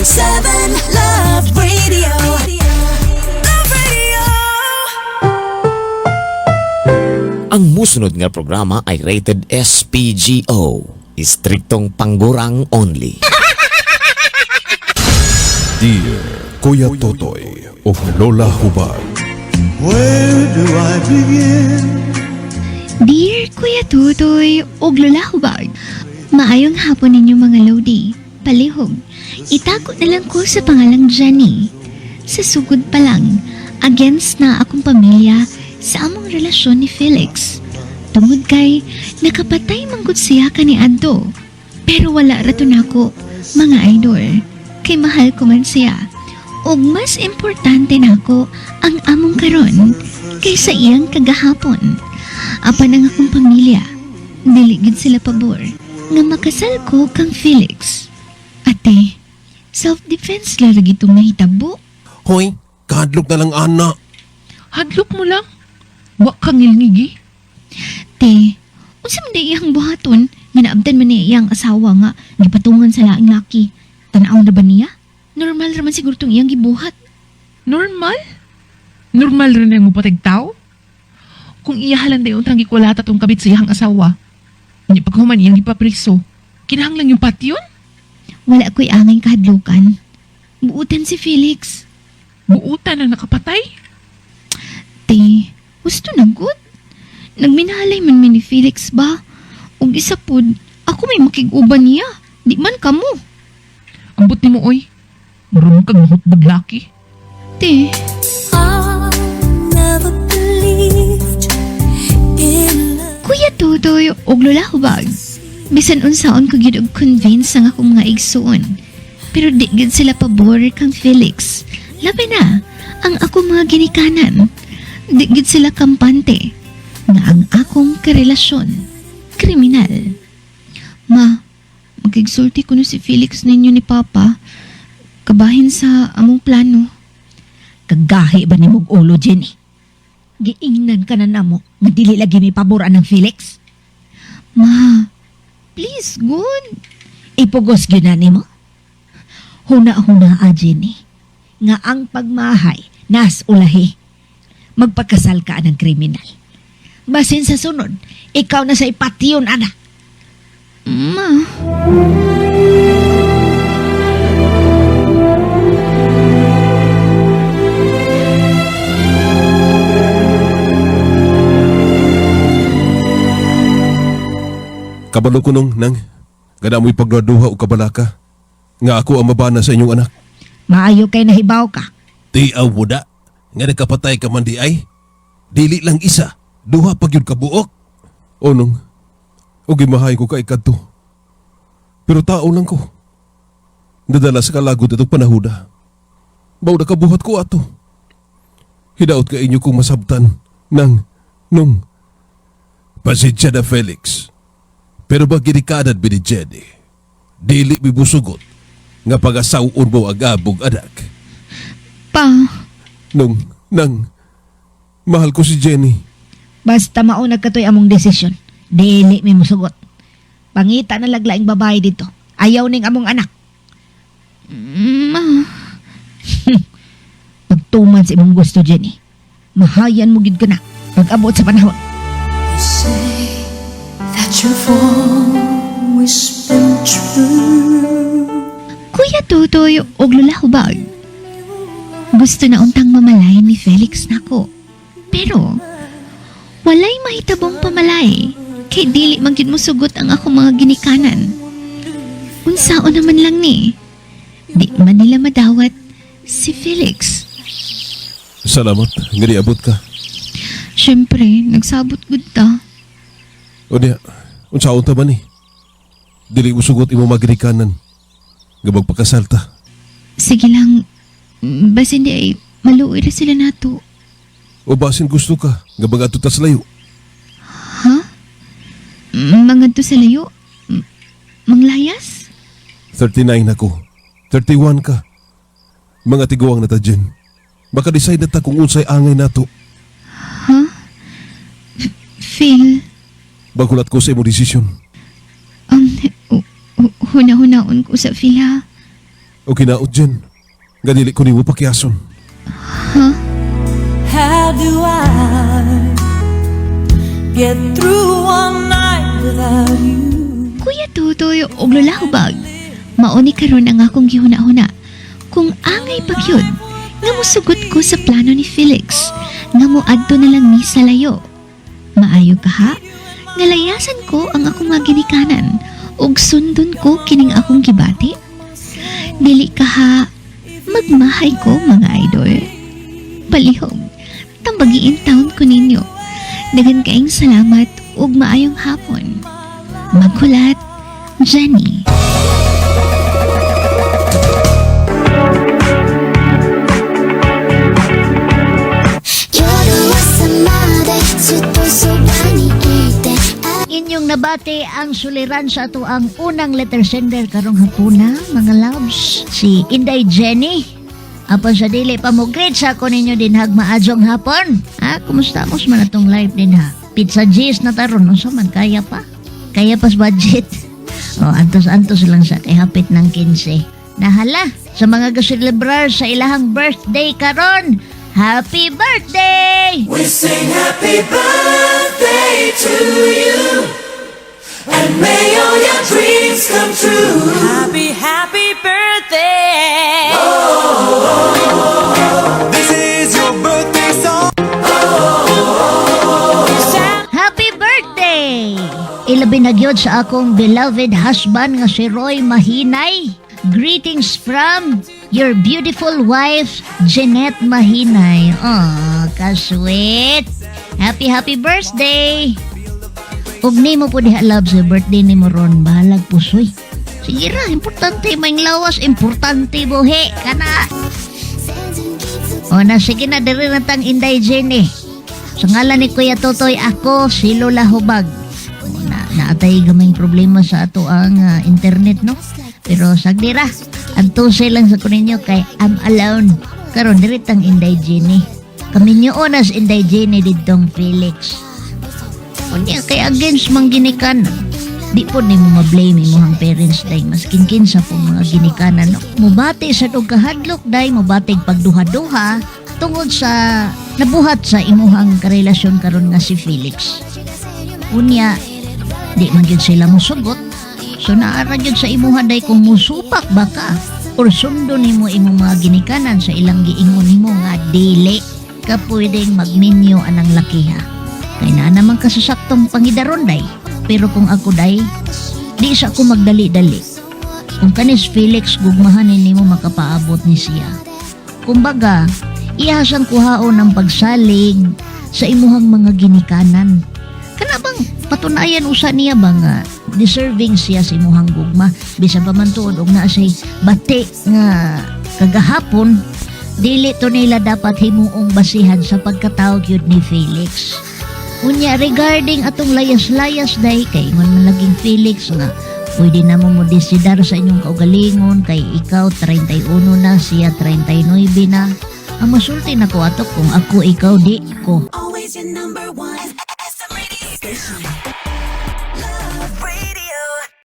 7 Love Radio. Love Radio. Ang musunod nga programa ay rated SPGO. Istriktong panggurang only. Dear Kuya Totoy of Lola Hubag. Where do I begin? Dear Kuya Tutoy ug Lola Hubag, maayong hapon ninyo mga lodi. Palihog, itago na lang ko sa pangalang Jenny. Sa sugod pa lang, against na akong pamilya sa among relasyon ni Felix. Tungod kay, nakapatay manggod siya kani Adto. Pero wala ra to nako, mga idol. Kay mahal ko man siya. Ug mas importante nako ang among karon kaysa iyang kagahapon. Apan ang akong pamilya, dili gid sila pabor nga makasal ko kang Felix. Ate, self-defense la ra gitong nahitabo. Hoy, kahadlok na lang ana. Hadlok mo lang. Wa kang ngilngigi. Te, unsa man di iyang buhaton nga naabtan man niya iyang asawa nga gipatungan sa laing laki. Tan-aw na ba niya? Normal ra man siguro tong iyang gibuhat. Normal? Normal rin ang mupatig tao? Kung iyahalan dayon tang gikulata tong kabit sa iyang asawa. Unya paghuman iyang gipapriso. Kinahanglan yung patyon? Wala ko'y angay kahadlukan. Buutan si Felix. Buutan ang nakapatay? Te, gusto na good. Nagminahalay man mi ni Felix ba? Ug isa pod, ako may makig-uban niya. Di man kamo. Ambot nimo oy. Murag kag mahutbog laki. Te, I never believed in love. Kuya Totoy ug Lola Hubag. Bisan unsaon ko gyud og convince ang akong mga igsuon. Pero di gyud sila pabor kang Felix. Labi na ang akong mga ginikanan. Di gyud sila kampante nga ang akong karelasyon kriminal. Ma, makigsulti ko no si Felix ninyo ni Papa kabahin sa among plano. Kagahi ba ni mong ulo, Jenny? Giingnan ka na namo nga dili lagi may pabor anang Felix. Ma, please, good. Ipugos gyud na nimo. Huna-huna a, Jenny. Nga ang pagmahay nas ulahi. Magpakasal ka ng kriminal. Basin sa sunod, ikaw na sa ipatyon, ana. Ma. Kabalo ko nung nang gana mo'y pagduha o kabalaka. Nga ako ang mabana sa inyong anak. Maayo kay nahibaw ka. Di aw buda. Nga nagkapatay ka man di ay. Dili lang isa. Duha pag yun kabuok. O nung, o gimahay ko kay kadto. Pero tao lang ko. Nadala sa kalagod itong panahuda. Baw nakabuhat ko ato. Hidaot ka inyo kong masabtan. Nang, nung, pasensya na Felix. Pero ba ginikanan bi ni Jenny? Dili mi busugot nga pag-asawon mo ang abog anak. Pa, Nung, nang, mahal ko si Jenny. Basta mauna katoy among desisyon. Dili mi musugot. Pangita na laglaing babae dito. Ayaw ning among anak. ma. Pagtuman sa imong gusto, Jenny. Mahayan mo gid ka na pag-abot sa panahon. You say that you've always been true. Kuya Totoy og Lola Hubag. Gusto na untang mamalay ni Felix nako. Pero walay mahitabong pamalay kay dili man gyud mosugot ang akong mga ginikanan. Unsaon naman lang ni. Di man nila madawat si Felix. Salamat, nga niabot ka. Siyempre, nagsabot gud ta. O niya, unsaon ta ba ni? Dili mo sugot imo magrikanan. Nga magpakasal ta. Sige lang, basin di ay maluoy ra sila nato. O basin gusto ka, nga magadto ta sa layo. Ha? Mangadto sa layo? Manglayas? 39 ako. 31 ka. Mga tiguang na ta, Jen. Baka decide na ta kung unsay angay nato. Ha? Phil, Bagulat ko sa imo desisyon. Huna-hunaon ko sa Phil ha. O kinaot dyan. Nga dili ko nimo pakiason. How do I get through one night without you? Kuya Tutoy og Lola Hubag, mao ni karon ang akong gihuna-huna. Kung angay pagyud, nga musugot ko sa plano ni Felix, nga moadto na lang mi sa layo. Maayo ka ha? Nga layasan ko ang akong mga ginikanan ug sundon ko kining akong gibati. Dili ka ha, magmahay ko, mga idol. Palihog, tambagiin taon ko ninyo. Daghan kaayong salamat ug maayong hapon. Maghulat, Jenny. 夜朝までずっとそばにいて Inyong nabati ang suliran sa ato ang unang letter sender karong hapuna, mga loves. Si Inday Jenny. Apan sa dili pa mo greet sa ako ninyo din hag maadjong hapon. Ha, kumusta mo man atong life din ha? Pizza G's na taron unsa man kaya pa? Kaya pas budget. O, antos-antos lang sa kay hapit ng 15. Nahala sa mga gaselebrar sa ilahang birthday karon. Happy birthday! We sing happy birthday to you. And may all your dreams come true. Happy, happy birthday. This is your birthday song. Happy birthday! Ilabi na gyud sa akong beloved husband nga si Roy Mahinay. Greetings from your beautiful wife, Jeanette Mahinay. Oh, ka-sweet! Happy, happy birthday! Ug nimo po diha love sa birthday nimo ron, bahalag pusoy. Sige ra, importante may lawas, importante buhi kana. O na sige na diri na tang Inday Jenny. Sa ngalan ni Kuya Totoy, ako si Lola Hubag. O, na naatay gamay problema sa ato ang internet, no? Pero sagdira, antusay lang sa kuninyo kay I'm alone. Karon diri tang Inday Jenny. Kami nyo onas Inday Jenny didtong Felix. Unya kay against mang ginikanan. Di po ni mo ma-blame imong parents day maskin kinsa po mga ginikanan, no? Mubati sa og kahadlok day, mubati pagduha-duha tungod sa nabuhat sa imuhang karelasyon karon nga si Felix. Unya di man gyud sila mosugot. So naara gyud sa imuha day kung musupak ba ka or sundo nimo imong mga ginikanan sa ilang giingon nimo nga dili ka pwedeng magminyo anang lakiha. Kay naa naman ka sa saktong pangidaron day. Pero kung ako day, di sa ako magdali-dali. Kung kanis Felix gugmahanin nimo makapaabot ni siya. Kumbaga, iyasang kuhaon ang pagsalig sa imuhang mga ginikanan. Kana bang patunayan usa niya ba nga deserving siya sa imuhang gugma bisan pa man tuod og naa siya'y bati nga kagahapon, dili to nila dapat himuong basihan sa pagkatawag yun ni Felix. Unya regarding atong layas-layas day kay ingon man laging Felix nga pwede na mo desidar sa inyong kaugalingon kay ikaw 31 na, siya 39 na. Ang masulti na ko ato kung ako ikaw di ko. Always your number one. SM Radio Station.